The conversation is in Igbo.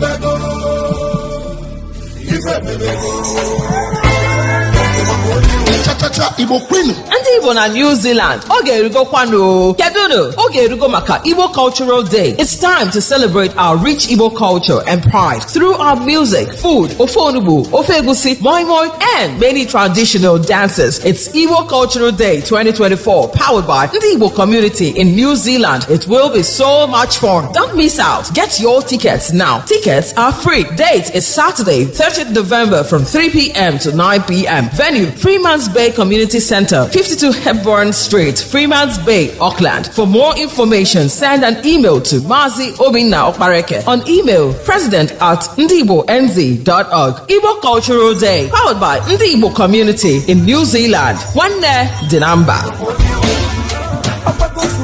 Epụtago ife mebego. Chachacha Igbo kwenu! Ndị Igbo na New Zealand, oge erugokwanụ. Kedụnụ oge erugo maka Igbo Cultural Day. It's time to celebrate our rich Igbo culture and pride through our music, food, ofe onugbu, ofe egusi, moi moi and many traditional dances. It's Igbo Cultural Day 2024, powered by Ndị Igbo Community in New Zealand. It will be so much fun. Don't miss out. Get your tickets now. Tickets are free. Date is Saturday, 30th November, from 3 p.m. to 9 p.m. Venue: Freeman's Bay Community Center, 52 Hepburn Street, Freeman's Bay, Auckland. For more information, send an email to Mazi Obinna Okpareke on email president@ndigbonz.org. Igbo Cultural Day, powered by Ndi Igbo Community in New Zealand. Nwanne dị na mba. Ọkpata.